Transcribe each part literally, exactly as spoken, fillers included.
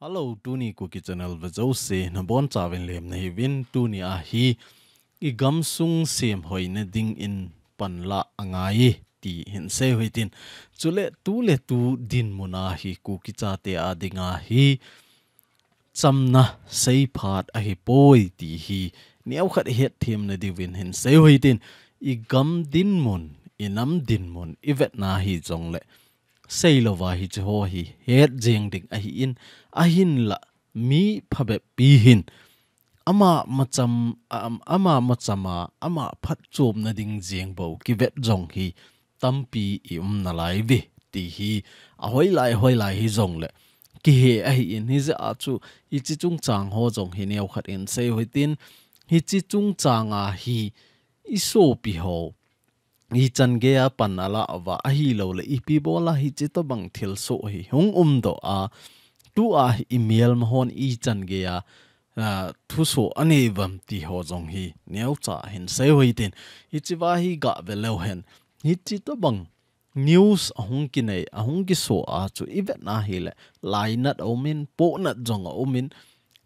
Hello, tuni Kuki Channel vejouse nabonchauvin lemna hiuvin. Tuni ahi i gamsung semhoina dingin panla angai ti hinsei uhitin. Chule tuletu dinmun ahi Kuki chate a dinga hi chamna seiphat ahipoi ti hi neokhat hetthem nadiuvin hinsei uhitin. I gam dinmun, i nam dinmun i vetna hijongle seilouva hicheho hi het jeng ding ahin, ahinla mi phabeppi hin ama macham, am-, ama machama ama phatchomna ding jeng bou kivet jong hi tampi i um nalaiuve ti hi ahoilai, hoilai hijongle kihe ahin, hijeh a chu hiche chungchang ho jong hi neokhat hinsei uhitin. Hiche chungchang a hi i sopi ho ichan geiya pan alah uva, ahilouleh ipi bola hiche tobang thilsoh hi hung umdoh a, tua hi i melma hon ichan geiya, ah, thusoh anei uvam ti ho jong hi neocha hinsei uhitin. Hichea hi gave leuhen, hiche tobang news ahung kinei, ahung kisoh a chu i vetna hileh lainat aumin, pohnat jong aumin,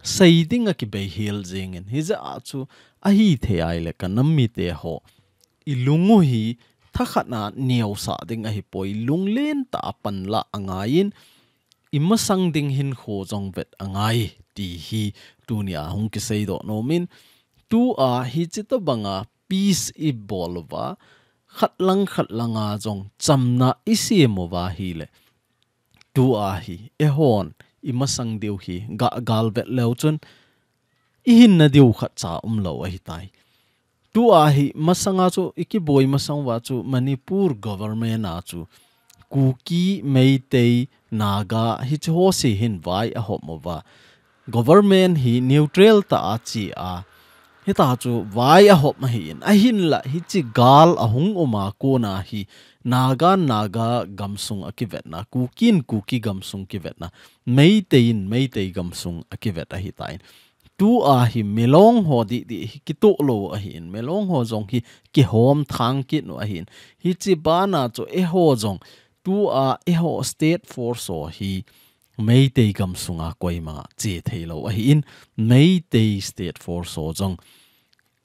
sei dinga kibeihel jengin, hijeh a chu ahithei ahileh ka nam mite ho, i lung u hi thakhat a neosah ding ahipoi, lunglentah a panla angaiyin, i masang ding hinkho jong vet angai ti hi tunia hung kiseidoh nomin. Tua hiche tobanga peace i bol uva, khatlang khatlanga jong chamna i sem uva hileh, tua hi eihon i masang diu hi ga-, gal vet leu chun i hinna diu khatcha umlou ahitai. Tua hi masanga chu i kiboi masang uva chu Manipur government a chu Kuki, Meitei, Naga hiche ho se hin vai ahom uva, government hi neutral tah a che a, hita chu vai ahom ahin, ahinla hiche gal ahung um a kona hi Naga in Naga gamsung akivetna, Kuki in Kuki gamsung kivetna, Meitei in Meitei gamsung akivet ahitan. Tua hi Milong ho dihdih hi kitoh lou ahin, Milong ho jong hi kihom thang kit u ahin. Hiche bana chu eiho jong tua eiho state force ho hi Meitei gamsunga koima che theilou ahin, Meitei state force ho jong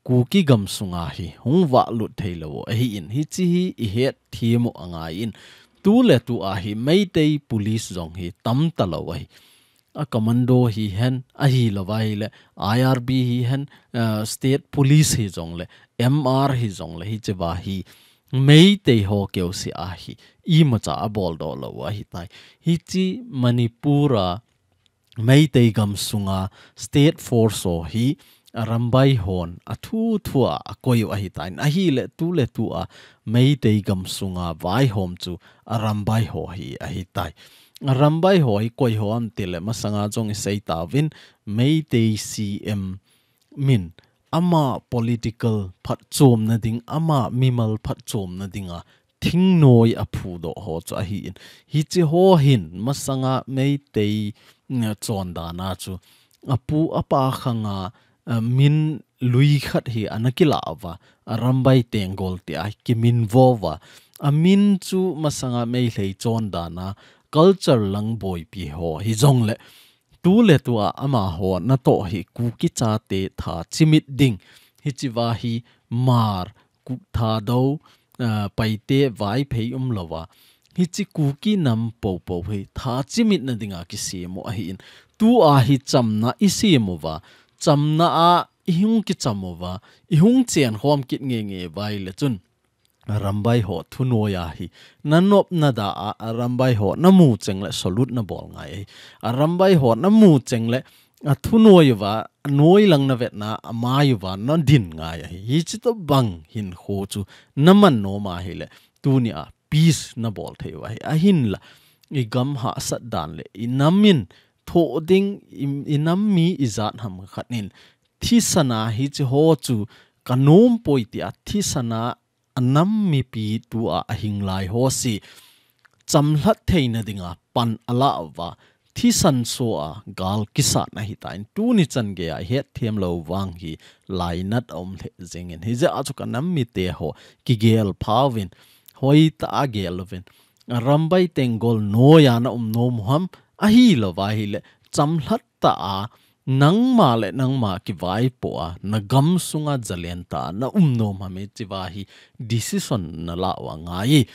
Kuki gamsunga hi hung vahlut theilou ahin, hiche hi i hetthem u angaiyin. Tuletua hi Meitei police jong hi tamtalou ahi. A commando hihen, ahilouva hileh I R B hihen, ah, state police hijongleh, M R hijongleh, hichea hi Meitei ho keuse ahi, imacha aboldoh lou ahitai. Hiche Manipur a Meitei gamsunga state force ho hi Arambai hon athuthua akoi u ahitan. Ahileh tuletua Meitei gamsunga vaihom chu Arambai ho hi ahitai. Arambai ho hi koiho ham tileh masanga jong i seitauvin, Meitei C M min ama political phatchomna ding, ama mimal phatchomna dinga thingnoi aphudoh ho chu ahin. Hiche ho hin masanga Meitei, mm, chondana chu apu apa khanga, ah, min lui khat hi ana kilah uva, Arambai Tenggol tia kiminvo uva. Amin chu masanga Meitei chondana culture lang boipi ho hijongleh, tuletua amaho natoh hi Kuki chate tha chimit ding, hichea hi Hmar, Kuk, Thadou, ah, Paite, Vaiphei umlouva, hiche Kuki nam poupou hi tha chimitna dinga kisem u ahin. Tua hi chamna i sem uva, chamna a i hung kicham uva, i hung chenkhom kit ngeingei uva ahileh chun Arambai ho thunoiya hi nanopna da a, Arambai ho namu chengleh salute nabol ngai ahi. Arambai ho namu chengleh athunoi uva, anoi lang navetna, amai uva nadin ngai ahi. Hiche tobang hinkho chu naman nom ahileh, tunia peace nabol thei u ahi. Ahinla i gam hahsat dan leh i nam in thoh ding, i, i nam mi ijat ham khat in thisana hiche ho chu kanompoi tia thisana anam mipi tua ahing lai ho se chamlhat theina dinga pan alah uva, thisan soh a gal kisatna ahitan. Tuni chan geiya i hetthem lou vang hi lainat aum lheh jengin. Hijeh a chu ka nam mite ho kigel phauvin, hoitah a gel uvin. Arambai Tenggol noiya na um nom u ham, ahilouva ahileh chamlhat tah a, nangma le nangma kivaipoh a, na gam sunga zalen tah a na um nom ham e, hichea hi decision na la u angai.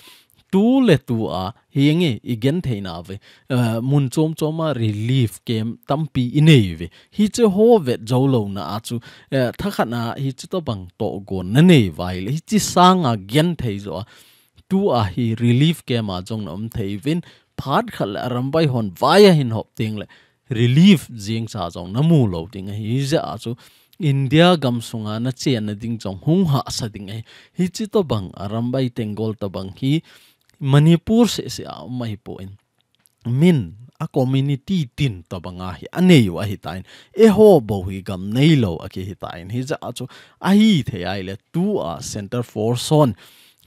Tu le tu a, hi nge i genthei nauve, eh, mun chom chom a relief camp tampi i nei uve. Hiche ho vet jou louna a chu, eh, thakhat na hiche tobang tohgon na nei uva ahile, hiche sanga genthei jo a, tu a hi relief camp a jong na um thei uvin, phat khat le Arambai hon vai a hin hop teng le, relief jeng cha jong na mu lou ding ahi. Hijeh a chu India gam sunga na chenna ding jong hung hahsa ding ahi. Hiche tobang Arambai Tenggol tobang hi Manipur seh seh a um ahi poi. Min a community tin tobang a hi a nei u ahi tan. Eiho bou hi gam nei lou a kihi tan. Hijeh a chu ahithei ahile tu a Centre Force hon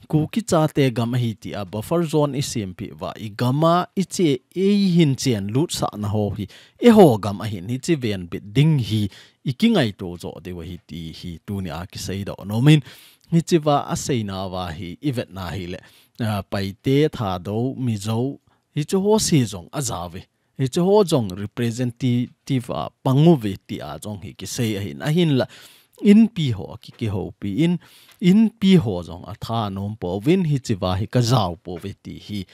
Kuki chate gam ahi tia buffer zone i sempeh uva, i gam a i che, i hin chen lut sah na ho hi, eiho gam ahin hiche venbit ding hi, i kingaito jo diu ahi ti hi, tuni a kisei doh nom in, hichea a seina uva hi, i vetna hile, ah, Paite, Thadou, Mizo, hiche ho se jong a ja uve. Hiche ho jong representative a pang uve tia jong hi kisei ahin, ahinla, Inpi ho a ki, kihoupi in, Inpi ho jong a tha nom pouvin, hichea hi ka jao pouve ti hi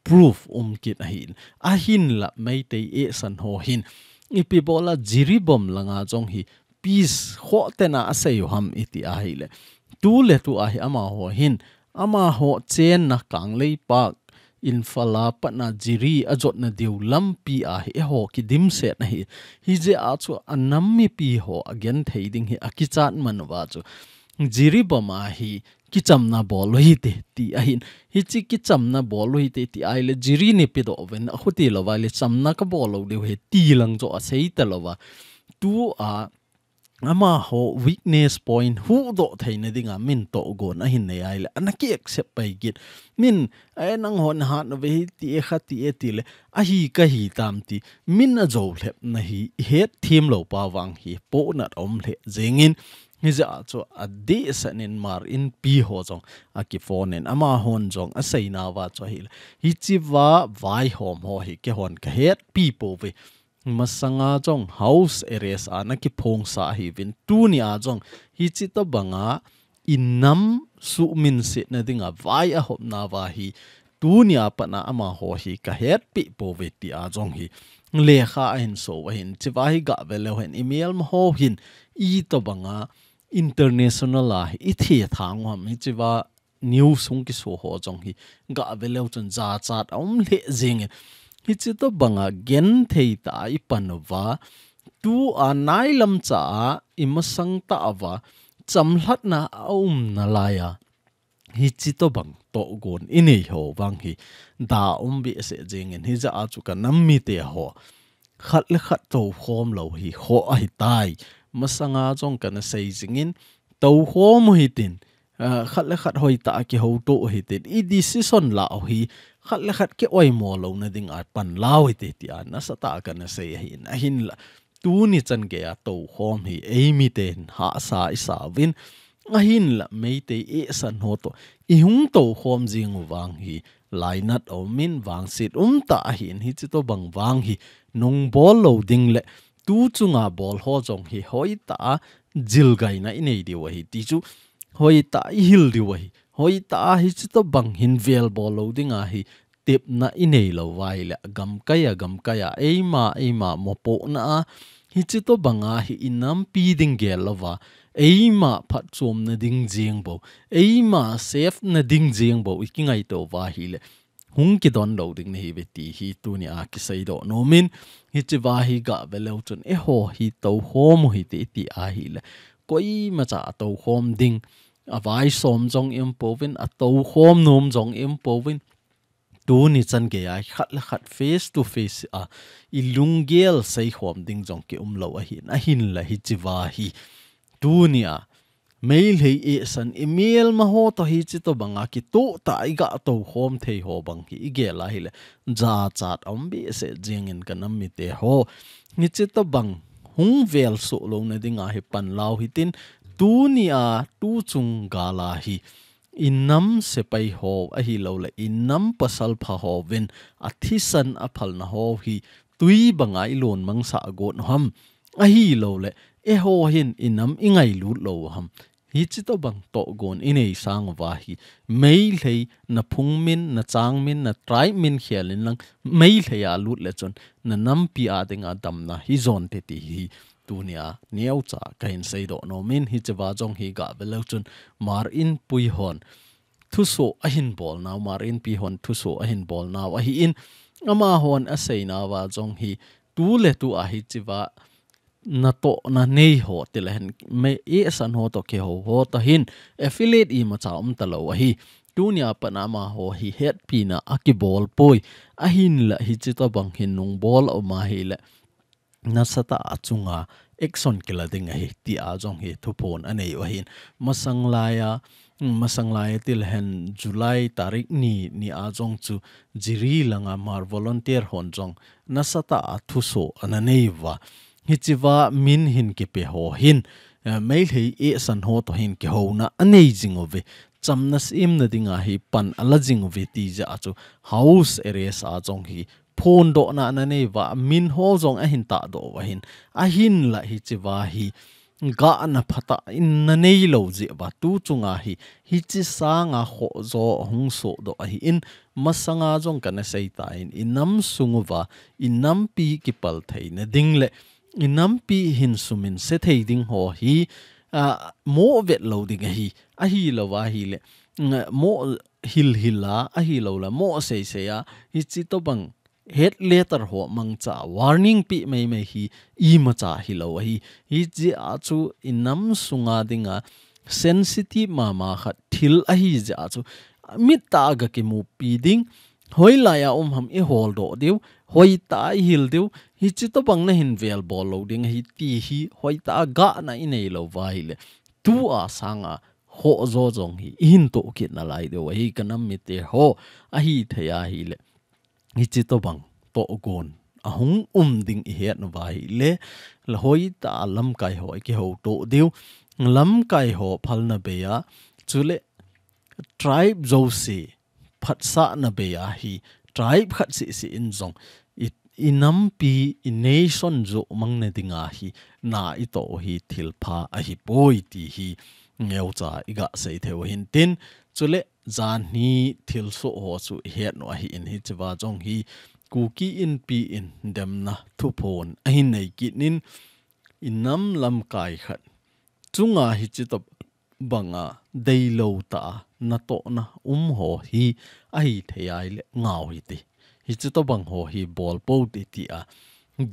proof um kit ahin. Ahinla Meitei ehsan ho hin, ipi bola Jiribam langa jong hi peace khoh tena a sei u ham i ti ahile, tu le tu a hi amaho hin, amaho chenna Kangleipak, Imphal a patna Jiri a jotna diu lampi a hi eiho kidimset ahi. Hijeh a chu a nam mipi ho a genthei ding hi a kichat man uva chu, Jiribam a hi kichamna bol u hite ti ahin. Hiche kichamna bol u hite ti ahile, Jiri ni pedoh uvin, a khuti lou uva le chamna ka bol lou diu ahi ti lang jo a sei talou uva. Tu a amaho weakness point huhdoh theina dinga min tohgon ahin nei ahile, ana ki accept pai kit. Min, "Ai, nangho na hat nauve hi ti e kha ti e," tile, "Ahi ka hi tam," ti. Min a jo lhepna hi i het thim lou pa vang hi pohnat a um lheh jengin, hijeh a chu a dehset in Hmar Inpi ho jong a kiphone in, amahon jong a seina uva chu ahile, hichea vaihom ho hi keihon ka hetpi pouve. Masanga jong house arrest a na kiphongsa ahiuvin, tuni a jong hiche tobanga i nam suhminsetna dinga vai a hopna uva hi, tuni a patna amaho hi ka hetpi pouve tia jong hi lekha ahin so u ahin, hichea hi gah ve leu hen, i melma ho hin itobanga international a hi i thethang u ham, hichea news hung kiso ho jong hi gah ve leu chun jachat a um lheh jengin, hiche tobanga genthei tah a i pan uva, tu a nailam cha a i masang tah uva, chamlhatna a umna lai a, hiche tobang tohgon i nei ho vang hi da um behseh jengin, hijeh a chu ka nam mite ho khat le khat toukhom lou hi khoh ahitai. Masanga jong kana sei jingin, toukhom u hitin, ah, khat le khat hoitah a kihouto u hitin, i decision lah u hi khat le khat ki oimo louna dinga pan la u hite tia nasatah a kana sei ahin, ahinla tuni chan geiya toukhom hi eimiten hahsa i sa uvin, ahinla Meitei ehsan ho toh i hung toukhom jing u vang hi lainat a um in, vangset umtah ahin, hiche tobang vang hi nung bol lou ding le tu chunga bol ho jong hi hoitah a jilgaina i nei diu ahi ti chu, hoitah a i hil diu ahi, hoitah a hiche tobang hin vel bol lou dinga hi tepna i nei lou uva ahile, gamkai a, gamkai a, eima, eima mopohna a, hiche tobanga hi i nampi ding gel louva, eima phatchomna ding jeng bou, eima safe na ding jeng bou i kingaito uva ahile, hung kidon lou ding nahi uve ti hi tuni a kisei doh nom in, hichea hi gah ve leu chun eiho hi toukhom u hite i ti ahile, koimacha a toukhom ding, a vai som jong i um pouvin, a toukhom nom jong i um pouvin, tuni chan geiya khat le khat face to face a i lunggel seikhom ding jong ki um lou ahin, ahinla hichea hi tuni a Meitei ehsan i melma ho toh hiche tobanga kitoh tah a i gah toukhom thei ho bang hi i gel ahile, jachat a um behseh jengin ka nam mite ho. Hiche tobang hung vel soh louna dinga hi pan la u hitin, tuni a tu chung gal a hi i nam sepai ho ahilou le i nam pasal pha hovin a thisan a phalna ho hi tui banga i lon mangsa got u ham. Ahilouleh, eiho hin i nam i ngailut lou u ham. Hichi tobang togon i nei sang uva hi. Meitei na phung min, na chang min, na tribe min khel in lang. Meitei a lut le chun na nampi a dinga damna hi jon te ti hi. Tunia neocha ka hin seidoh nom in hichi va jong hi gah ve leu chun Mar Inpi hon thuso a hin bol nau, Mar Inpi hon thuso a hin bol nau ahi in, amahon a sei nau va jong hi tu le tu a hichi va natohna nei ho ti le hen me e san ho to ke ho ho ta hin affiliate imacha um ta lou ahi. Tunia pan amaho hi hetpina a kibol poi. Ahinla hichi tobang hin nung bol a um ahi le nasatah a chunga action kila ding ahi ti a jong hi thuphon a nei u ahin. Masang laia, masang laia ti le hen July tarik ni, ni a jong chu Jiri langa Mar volunteer hon jong nasatah a thuso ana nei uva. Hichi va min hin kipe ho hin, eh, Meitei e san ho to hin kihouna a nei jing uve. Chamna simna dinga hi pan a la jing uve ti jeh a chu house arrest a jong hi phondohna ana nei uva, min ho jong a hin tahdoh uva hin. Ahinla hichi va hi gahna phatah in na nei lou jeh uva tu chunga hi, hichi sanga khoh jo hung sohdoh ahi in, masanga jong kana sei ta in, i nam sung uva, i nampi kipal theina ding le, i nampi hin sumin se thei ding ho hi, a, mo vet lou ding ahi, ahilou va hi le, mm, mo hilhil a, ahilou la, mo seisei a, hichi tobang head letter ho mangcha warning pi mai mai hi imacha hilou ahi. Hichi a chu i nam sunga dinga sensitive mama khat thil ahi jeh a chu mit tah a ga kimupi ding, hoilai a um ham i holdoh diu, hoitah a i hil diu, hichi tobang na hin vel bol lou ding ahi ti hi hoitah a gahna i nei lou va hi le. Tu a sanga khoh jo jong hi i hin toh kit nalai diu ahi ka nam mite ho, ahi thei ahi le. Hichi tobang togon a hung um ding i het uva hi le, la hoitah a lamkai ho i kihoutoh diu, lamkai ho phalna bei a, chule tribe jouse phatsahna bei a hi, tribe khat sisi in jong i, i nampi, i nation jo mangna dinga hi na i toh u hi thil pha ahi poi ti hi neocha i ga sei thei u hin tin, chule janhi thilsoh ho chu i het u ahi in hichi va jong hi Kuki Inpi in demna thuphon a hin nei kit in i nam lamkai khat chunga hichi tobanga deilou tah a natohna um ho hi ahi thei ahi le ngau hite. Hichi tobang ho hi bol pou te ti a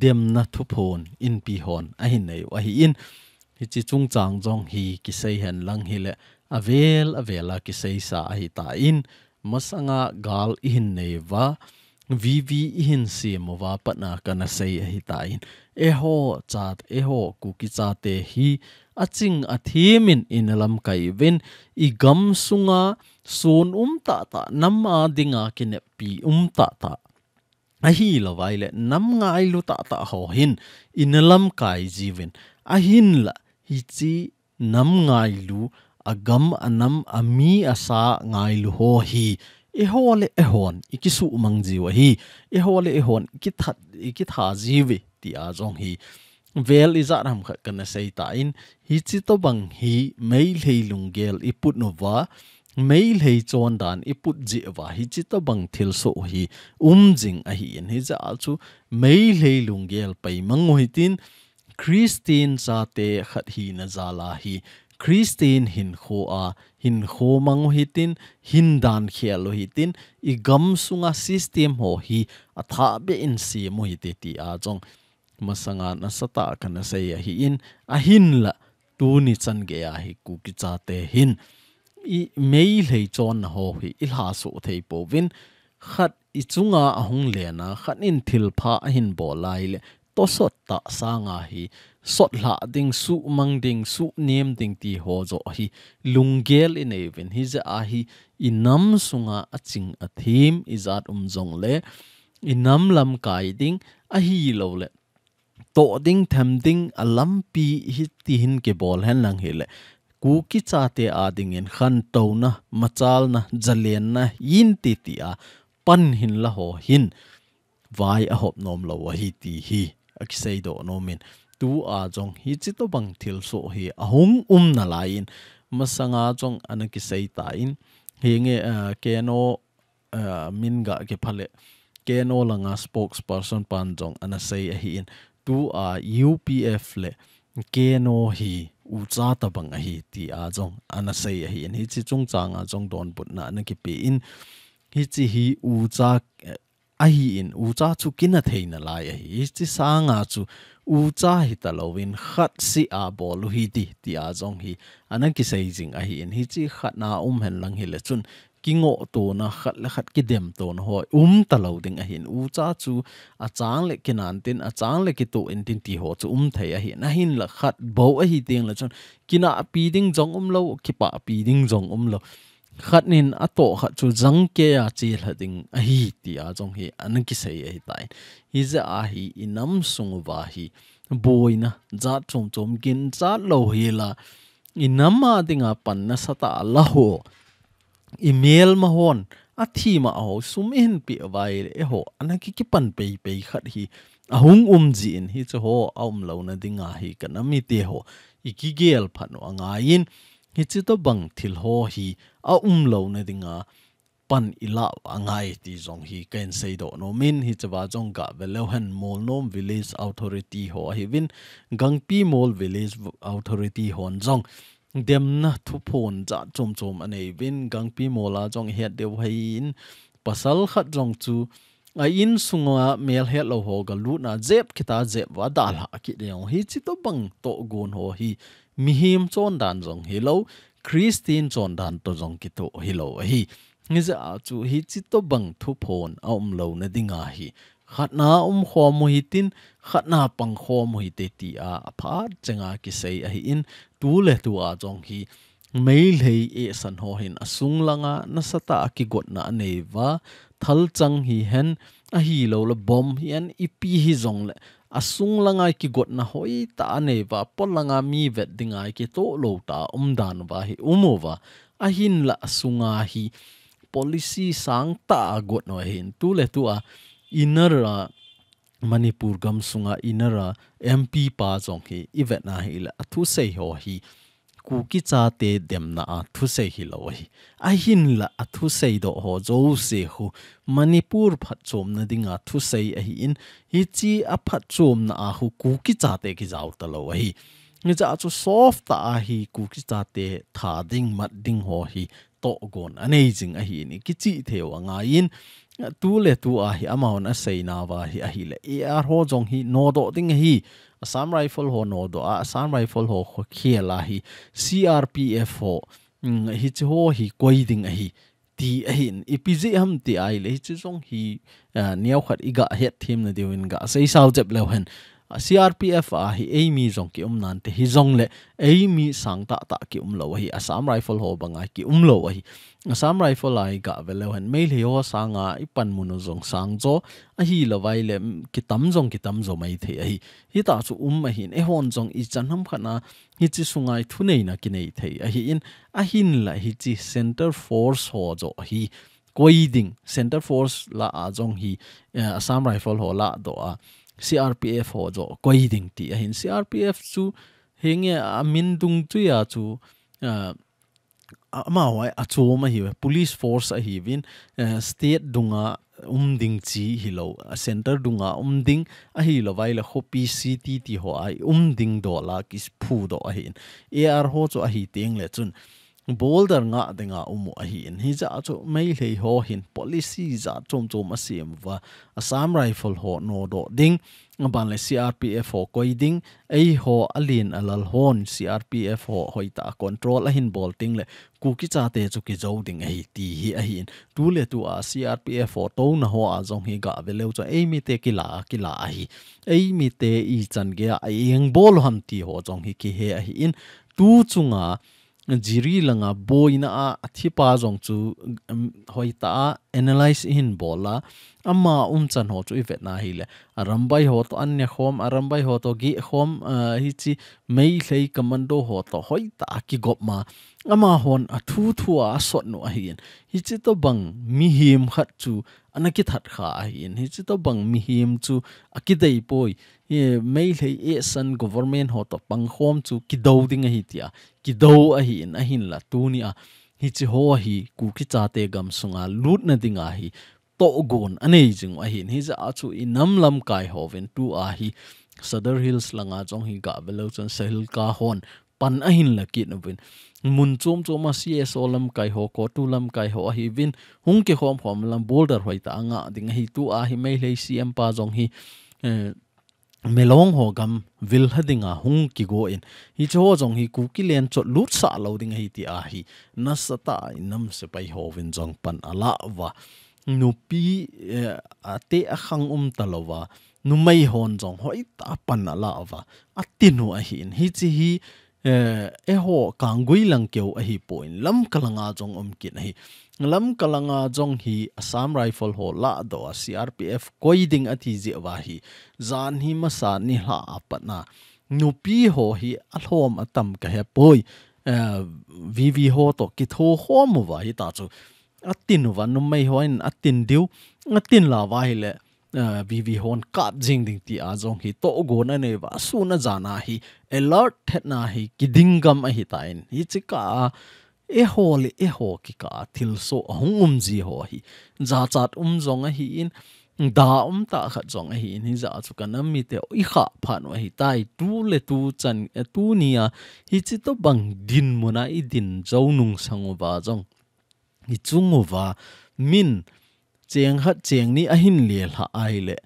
demna thuphon Inpi hon a hin nei u ahi in, hichi chungchang jong hi kisei hen lang hi le avel avel a kisei sa ahi ta in, masanga gal i hin nei uva, V V i hin sem uva patna kana sei ahi ta in, eiho chat, eiho Kuki chate hi a ching a thim in i na lamkai uvin, i gam sunga sun um tah tah, nam a dinga kineppi um tah tah. Ahilou vai le nam ngailu tah tah ho hin i na lamkai jiuvin. Ahinla hichi nam ngailu, a gam, a nam, a mi, a sa ngailu ho hi eiho le eihon i kisuhmang jiu ahi. Eiho le eihon i kithat, i kitha jiuve ti a jong hi vel ijat ham khat kana sei ta in, hichi tobang hi Meitei lunggel i put uva, Meitei chondan i put jeh uva, hichi tobang thilsoh hi um jing ahi in, hijeh a chu Meitei lunggel pai mang u hitin, Christian chate khat hina jal a hi, Christian hinkho a, hinkho mang u hitin, hin dan khel u hitin, i gam sunga system ho hi athah beh in sem u hite ti a jong masanga nasatah a kana sei ahi in, ahinla tuni chan gei a hi Kuki chate hin i Meitei chonna ho hi i lhasoh thei pouvin, khat i chunga ahung len a, khat in thilpha ahin bol a ahile, tosot tah sanga hi, sotlhah ding, suhmang ding, suhnem ding ti ho joh hi, lunggel i nei uvin, hijeh a hi, i nam sunga aching athim, ijat um jongle, i nam lamkai ding, ahilou le, toh ding, them ding, a lampi hiti hin kibol hen lang hile, Kuki chate a dingin khantouna, machalna, jalenna, yin ti ti a, pan hin la ho hin, vai ahop nom lou ahi ti hi akisei doh nom in, tua jong hichi tobang thilsoh hi ahung um nalai in, masanga jong ana kisei tan, hinge, ah, Keno, ah, min ga kipha le, Keno langa spokesperson pan jong ana sei ahin, tua U P F le Keno hi ucha tobang ahi tia jong ana sei ahin, hichi chungchanga jong donbutna ana kipe in, hichi hi ucha, eh, ahin, ucha chu kina thei nalai ahi. Hichi sanga chu ucha hita louvin khat seh a bol u hite tia jong hi ana kisei jing ahin, hichi khatna um henlang hile chun kingohtona, khat le khat kidemtona ho um talou ding ahin, ucha chu achang le kinan tin, achang le kitoh in tin ti ho chu um thei ahin, ahinla khat bou ahi teng le chun kinahpi ding jong umlou, kipahpi ding jong umlou. Khat nin atoh khat chu jangkei a chelha ding ahi tia jong hi ana kisei ahitai. Hijeh a hi inam sung uva hi boina jat chom chom ginchat lou hela, inam a dinga pan nasatah a la ho, imelma hon, athima ho sum ihin peh uva ahile eiho ana ki, kipan peipei khat hi ahung um jin, hichu ho aum louna dinga hi kanam mite ho ikigel phat u angaiyin, hichi tobang thil ho hi aum louna dinga pan ilah u angai ti jong hi kahin sei doh nom in, hichea jong gah ve leu hen Molnom Village Authority ho ahiuvin, Gangpimol Village Authority hon jong demna thuphon jat chom chom anei uvin, Gangpimol a jong ihet diu ahin, pasal khat jong chu a insunga melhet lou ho galutna jep kit a, jep uva dalha kit ding, hichi tobang tohgon ho hi mihem chondan jong hilou, Christian chondan toh jong kitoh hilou ahi. Hijeh a chu hichi tobang thuphon aum louna dinga hi khatna umkhom u hitin, khatna pangkhom u hite tia aphat chenga kisei ahin, tuletua jong hi Meitei eisan ho hin asung langa nasatah a kigotna anei uva, thalchang hihen, ahilouleh bomb hihen, ipi hijongle asung langa kigotna hoitah anei uva, polanga mi vet dinga kitoh lou tah a umdan uva hi um uva, ahinla asunga hi policy sangtah a got u ahin, tuletua inner a Manipur gamsunga inner a M P pa jong hi ivet na hile athusei ho hi Kuki chate demna a thusei hilou ahi. Ahinla athusei doh ho jouse khu Manipur phatchomna dinga thusei ahin, hichi aphatchomna a khu Kuki chate kijao talou ahi. Hijeh a chu soft tah a hi Kuki chate tha ding mat ding ho hi tohgon anei jing ahin, ikichih thei u angaiyin, tuletua hi amahon aseinauva hi ahile, A R ho jong hi nodoh ding ahi, Assam Rifle ho nodoh a, Assam Rifle ho khu khel a hi, C R P F ho, um, hichi ho hi koi ding ahi, ti ahin, ipi jeh ham ti ahile, hichi jong hi, ah, neokhat igah hetthem na diuvin gah seisao jep leu hen. Ah, C R P F a hi eimi jong kium nante hijongle, eimi sangtah tah kium lou ahi, Assam Rifle ho banga kium lou ahi. Assam Rifle a igah ve leu hen, Meitei ho sanga ipanmun u jong sangjo, ahilouva ahile, mm, kitam jong kitamjo maithei ahi. Hitah chu um ahin, eihon jong ichan hamkhat a, hichi sunga thuneina kinei thei ahin, ahinla hichi Centre Force ho joh hi koi ding, Centre Force lah a jong hi, eh, Assam Rifle ho lahdoh a, C R P F ho joh koi ding ti ahin, C R P F chu hinge amin dungjuia chu, eh, amaho a, achom ahiuve, police force ahiuvin, eh, state dunga um ding chi hilou, a centre dunga um ding, ahilouva ahile khopi city ti ho a um ding dola kiphudoh ahin. A R ho chu ahi tengle chun border ngah dinga um u ahin. Hijeh a chu Meitei ho hin policy jat chom chom asem uva, Assam Rifle ho nodoh ding, aban le C R P F ho koi ding, eiho alen alal hon C R P F ho hoitah a control ahin bol tengle Kuki chate chu kijou ding ahi ti hi ahin. Tuletua C R P F ho touna ho a jong hi gah ve leu chu eimite kila, kila ahi. Eimite ichan geiya a engbol u ham ti ho jong hi kihe ahin. Tu chunga Jiri langa boina a, athipa jong chu, um, hoitah a analyze ihin bol a, ama umchan ho chu ivet na hile, Arambai ho toh an ne khom, Arambai ho toh geh khom, ah, hichi Meitei commando ho toh hoitah a kigop ma, Amahon athu thu a asot nu ahin. Hichi tobang mihem khat chu ana kithat kha ahin. Hichi tobang mihem chu akidei poi. Meilhei esan government ho to pangkhom chu kido ding ahi tia. Kido ahin, ahinla tunia. Hichi ho hi Kuki chate gam sunga lutna dinga hi togon anei jing u ahin. Hijeh a chu inam lamkai hovin tua hi Sadar Hills langa jong hi gah velou chun Sahilka hon pan ahin la kit uvin. Mun chom chom a C S O lamkai ho, CoTU lamkai ho ahiuvin. Hung kikhom khom lam border hoitah a ngah ding ahi tua hi Meilhei C M pa jong hi, eh, Melong ho gam vil ha dinga hung kigo in. Hichi ho jong hi Kuki len chot lut sah lou ding ahi tia hi. Nasatah a inam sepai hovin jong pan ala uva. Nupi, eh, ate akhang um talouva. Numei hon jong hoitah a pan ala uva. Atin u ahin. Hichi hi eh, eiho Kanggui lang keu ahipon, Lamka langa jong um kit ahi. Lamka langa jong hi Assam Rifle ho ladoh a C R P F koi ding ati jeh uva hi. Jan hi masa nilhah a patna. Nupi ho hi alhom atam kahepoi. Eh, V V ho to kitho khom uva hita chu. Atin uva numei hon atin diu. Atin la uva hile eh, V V hon kap jing ding tia jong hi togon anei uva, sun a jan a hi alert thetna hi kiding gam ahitan. Hichi kah a, eiho le eiho kikah a thilsoh ahung um ji ho hi. Jachat um jong ahin, da um tah khat jong ahin, hijeh a chu ka nam mite ikha phat u ahitai, tu le tu chan, eh, tunia, hichi tobang dinmun a idin jou nung sang uva jong. Ichung uva, min cheng khat cheng ni ahin lelhah ahile,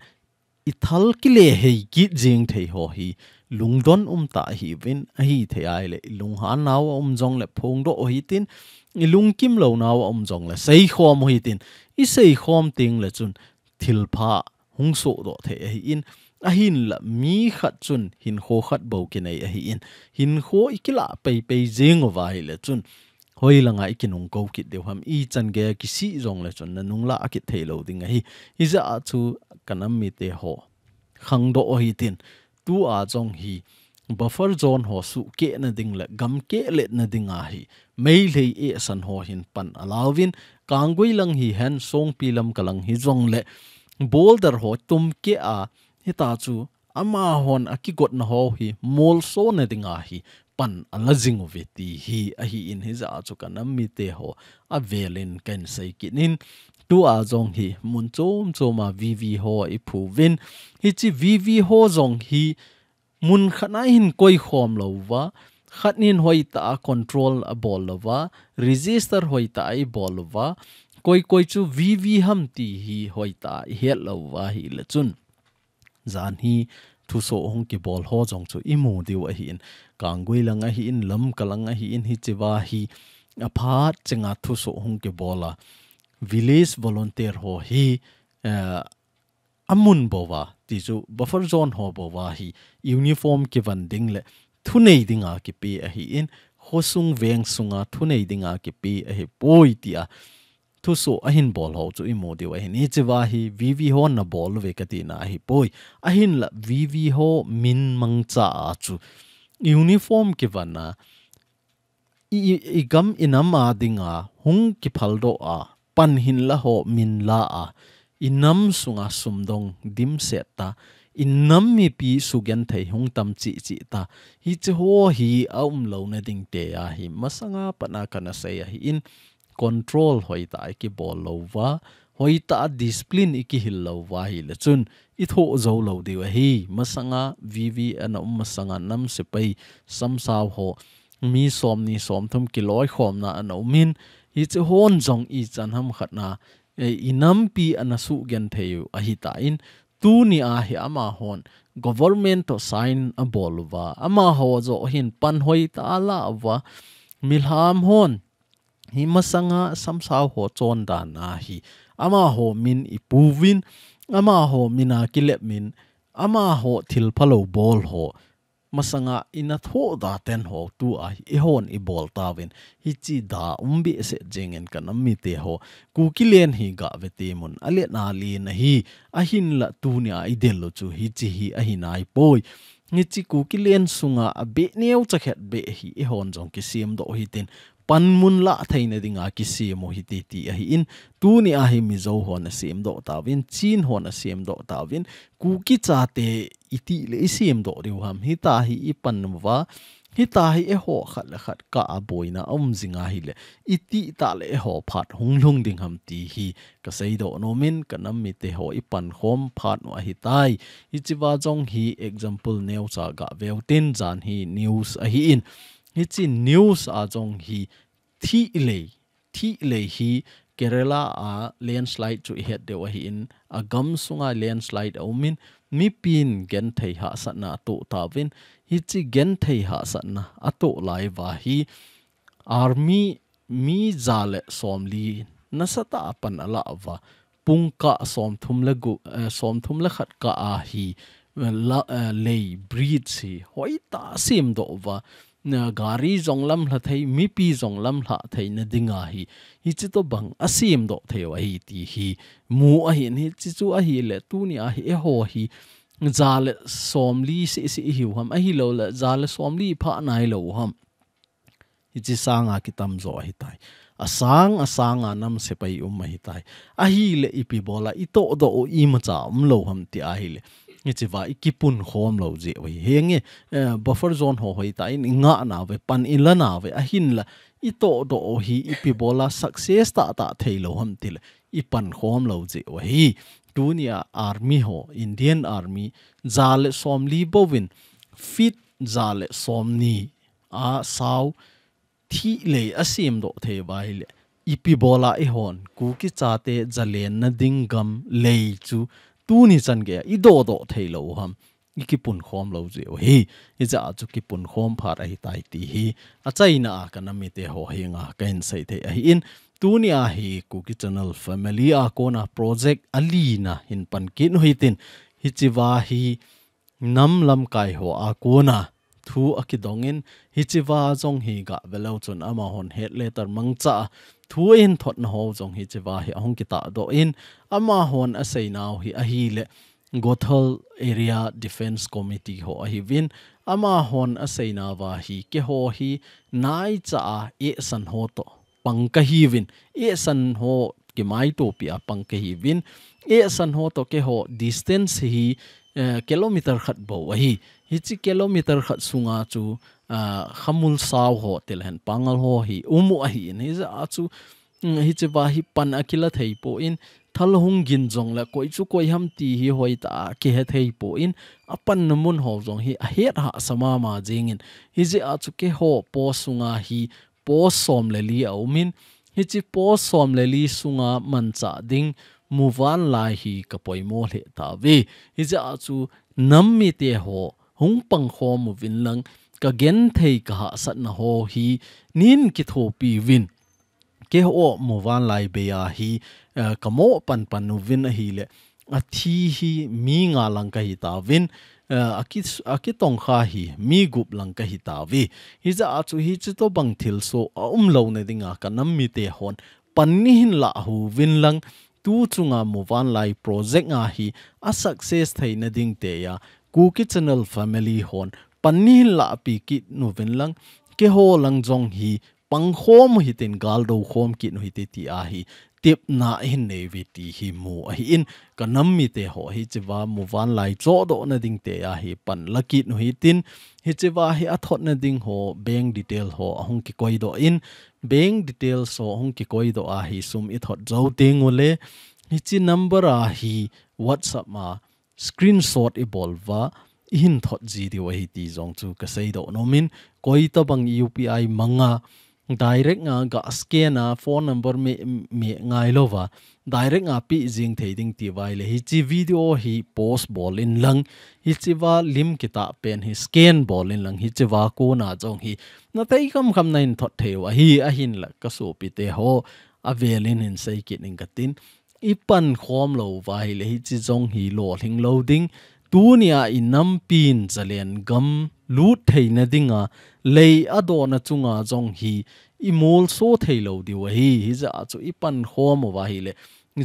ithal kile hei kit jing thei ho hi, lungdon um tah ahiuvin, ahithei ahile, ilunghan nau a um jongle, phongdoh u hitin, ilungkim lou nau a um jongle, seikhom u hitin, iseikhom tengle chun, thilpha hung sohdoh thei ahin, ahinla mi khat chun hinkho khat bou kinei ahin, hinkho ikilah peipei jing uva ahile chun, hoilanga ikinung kou kit diu ham, ichan gei a kisih jongle chun nanung lah kit thei lou ding ahi. Hijeh a chu ka nam mite ho khangdoh u hitin, tua jong hi buffer zone ho sukeh na ding le gam keh letna dinga hi Meilhei esan ho hin pan alauvin, Kanggui lang hihen, Songpi Lamka lang hijongle border ho tumkeh a, hita chu amahon akigotna ho hi molsona dinga hi pan ala jing uve ti hi ahin, hijeh a chu ka nam mite ho avelin kahin sei kit in, tua jong hi mun chom chom a V V ho iphuvin, hichi V V ho jong hi mun khat a hin koikhom louva, khat nin hoitah a control abol louva, register hoitah a ibol louva, koi koi chu V V ham ti hi hoitah a ihet louva ahile chun, jan hi thusoh hung kibol ho jong chu imu diu ahin, Kanggui lang ahin, Lamka lang ahin, hichi uva hi aphat chenga thusoh hung kibol a, village volunteer ho hi, eh, amun bouva, ti chu buffer zone ho bouva hi uniform kivon ding le thunei dinga kipe ahin, khosung veng sunga thunei dinga kipe ahipoi tia thusoh ahin bol ho chu imu diu ahin, hichi uva hi V V hon nabol uve katina ahipoi. Ahinla V V ho min mangcha a chu uniform kivon a, i, i, igam inam a dinga hung kiphaldoh a, pan hinla ho min la a, inam sunga sumdong dimset ta, inam mipi sugenthei hung tam cheh cheh ta, hichi ho hi aum louna ding tia hi masanga pat a kana sei ahin, control hoitah a ikibol louva, hoitah a discipline ikihil louva ahile chun, ithoh jou lou diu ahi. Masanga V V ana um masanga nam sepai samsao ho, mi somni somthum kiloikhomna ana umin, hichi hon jong ichan ham khat na, eh, inampi ana sugenthei u ahitan, tunia hi amahon government to sign abol uva, amaho joh hin pan hoitah a ala uva, milham hon hi masanga samsao ho chondan a hi amaho min ipuvin, amaho min a kilepmin, amaho thilphalou bol ho masanga ina thoh da ten ho tua hi eihon ibol tauvin, hichi da um behseh jengin ka nam mite ho, Kuki len hi gah ve temun, alen alen ahi, ahinla tunia idel u chu hichi hi ahi naipoi. Hichi Kuki len sunga abeh neocha khat beh hi eihon jong kisemdoh u hitin, panmun lah theina dinga kisem u hite ti ahin, tuni a hi Mizo hon asem doh tauvin, Chin hon asem doh tauvin, Kuki chate iti le isem doh diu ham, hita hi ipan uva, hita hi eiho khat le khat kah a boina aum jing ahile, iti tah le eiho phat hung lhung ding ham ti hi kasei doh nom in, kanam mite ho ipan khom phat u ahitai. Hiche va jong hi example neocha gah veu tin, jan hi news ahin. Hiche news a jong hi thih lei, thih lei hi Kerala a landslide chu ihet diu ahin, agam sunga landslide aum in, mipin genthei hahsatna atoh tauvin, hiche genthei hahsatna atoh lai uva hi army mi ja le somli nasatah a pan ala uva, pung kah somthum le gu-, eh, somthum le khat kah a hi, eh, la, eh, lei bridge hi hoitah a sem doh uva, eh, gari jong lamlha thei, mipi jong lamlha theina dinga hi, hiche tobang asem doh thei u ahi ti hi mu ahin, hiche chu ahile tuni a hi eiho hi ja le somli seh seh ihiu ham, ahilou le ja le somli iphah nailou ham. Hiche sanga kitam jo ahitai. Asang, asanga nam sepai um ahitai. Ahile ipi bola itoh doh u imacha umlou ham ti ahile, hiche va ikipun khom lou jeh u ahi. Henge, eh, buffer zone ho hoitah in ingah nauve, pan ila nauve, ahinla itoh doh u hi ipi bola success tahtah theilou ham tile, ipan khom lou jeh u ahi. Tuni a army ho, Indian Army, ja le somli bouvin, feet ja le somni a sao thih lei asem doh thei uva ahile, ipi bola eihon Kuki chate jalenna ding gam lei chu tuni chan geiya idoh doh theilou u ham, ikipun khom lou jeh u ahi. Hijeh a chu kipun khom phat ahitai ti hi achaina a kanam mite ho henga kahin sei thei ahin, tuni a hi Kuki Channel family a kona project alina hin pan kit u hitin, hiche va hi nam lamkai ho a kona thu akidong in, hiche va jong hi gah velou chun amahon het le tar mangcha a thu ahin thotna ho jong hiche va hi ahung kitah doh in, amahon aseinau hi ahile, Gothal Area Defence Committee ho ahiuvin, amahon aseinauva hi keiho hi naicha a esan ho toh pang kahiuvin, esan ho kimaitopi a pang kahiuvin, esan ho toh keiho distance hi, eh, kilometer khat bou ahi. Hiche kilometer khat sunga chu, ah, khamul sao ho tilhen pangal ho hi um u ahin, hijeh a chu, mm, hiche va hi pan akila thei poi, thal hung gin jongle koi chu koi ham ti hi hoitah a kihe thei poi, apanna mun ho jong hi ahet hahsa mama jingin, hijeh a chu keiho post sunga hi post som le li aumin, hiche post som le li sunga manchah ding muvanlai hi kapoimo lheh tauve. Hijeh a chu nam mite ho hung pang khom uvin lang, kagenthei kahahsatna ho hi neihin kithopi uvin. Keiho muvanlai bei a hi, eh, kamo panpan uvin ahile, athi hi mi nga lang kahi tauvin, eh, aki-, akitongkha hi mi gup lang kahi tauve. Hijeh a chu hiche tobang thilsoh aumlouna dinga kanam mite hon pan neihin lah uvin lang, tu chunga muvanlai project a hi a success theina ding tia Kuki Channel family hon pan neihin lahpi kit uvin lang, keiho lang jong hi pang khom u hitin, galdo khom kit u hite tia hi tepna hin nei uve ti hi mu ahin, kanam mite ho hiche va muvanlai chohdohna ding tia hi pan la kit u hitin, hiche va hi athotna ding ho bank detail ho ahung kikoi doh in, bank details ho ahung kikoi doh a hi sum ithot jou teng ule, hiche number a hi WhatsApp a screenshot ibol uva, ihin thot ji diu ahi ti jong chu kasei doh nomin, koi tobang U P I manga, direct a ga scan a, phone number me, me ngailouva, direct a pe jing thei ding ti uva ahile, hiche video hi post bol in lang, hiche va lim kitah pen hi scan bol in lang, hiche va kona jong hi nathei khamkham nahin thot thei u ahi, ahinla kasopite ho, avel in hin sei kit ing katin, ipan khom lou uva ahile hiche jong hi lolhing lou ding. Tunia inampin Zalen gam lut theina dinga lei adona chunga jong hi imolso thei lou diu ahi. Hijeh a chu ipan khom uva ahile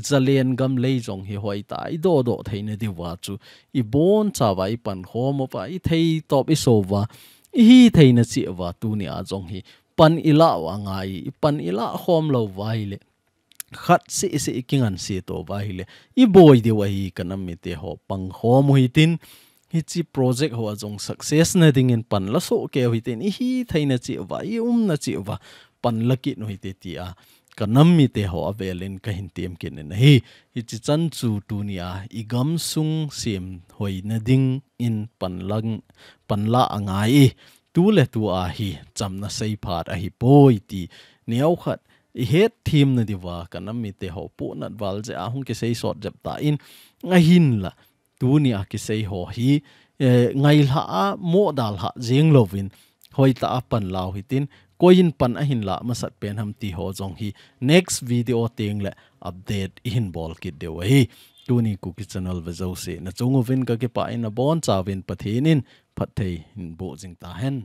Zalen gam lei jong hi hoitah a idodoh theina diuva chu ibonchauva ipan khom uva, ithei top iso uva, ihi theina cheh uva tunia jong hi pan ilah u angai, i pan ilah khom lou uva ahile, khat seh seh i kingan seh to uva ahile, i boi diu ahi. Ka nam mite ho, pang khom u hitin, hiche project ho a jong success na dingin pan la soh kei u hitin, i hithei na cheh uva, i um na cheh uva, pan la kit u hite tia ka nam mite ho avelin ka hin tem kit in ahi. Hiche chan chu tunia i gamsung sem hoi na dingin pan lang, pan la angai e. Tu le tu a hi chamna sei phat ahi poi ti neo khat i het them na diuva ka nam mite ho, punat val jeh a hung kisei sot jep ta in, ahinla tunia kisei ho hi, eh, ngailha a, modal ha jeng louvin, hoitah a pan la u hitin, koi in pan ahin la masat pen ham ti ho jong hi next video teng le update i hin bol kit diu ahi. Tuni Kuki Channel ve jouse na chung uvin ka kipah in, na bonchauvin Pathen in phatthei hin boh jing ta hen.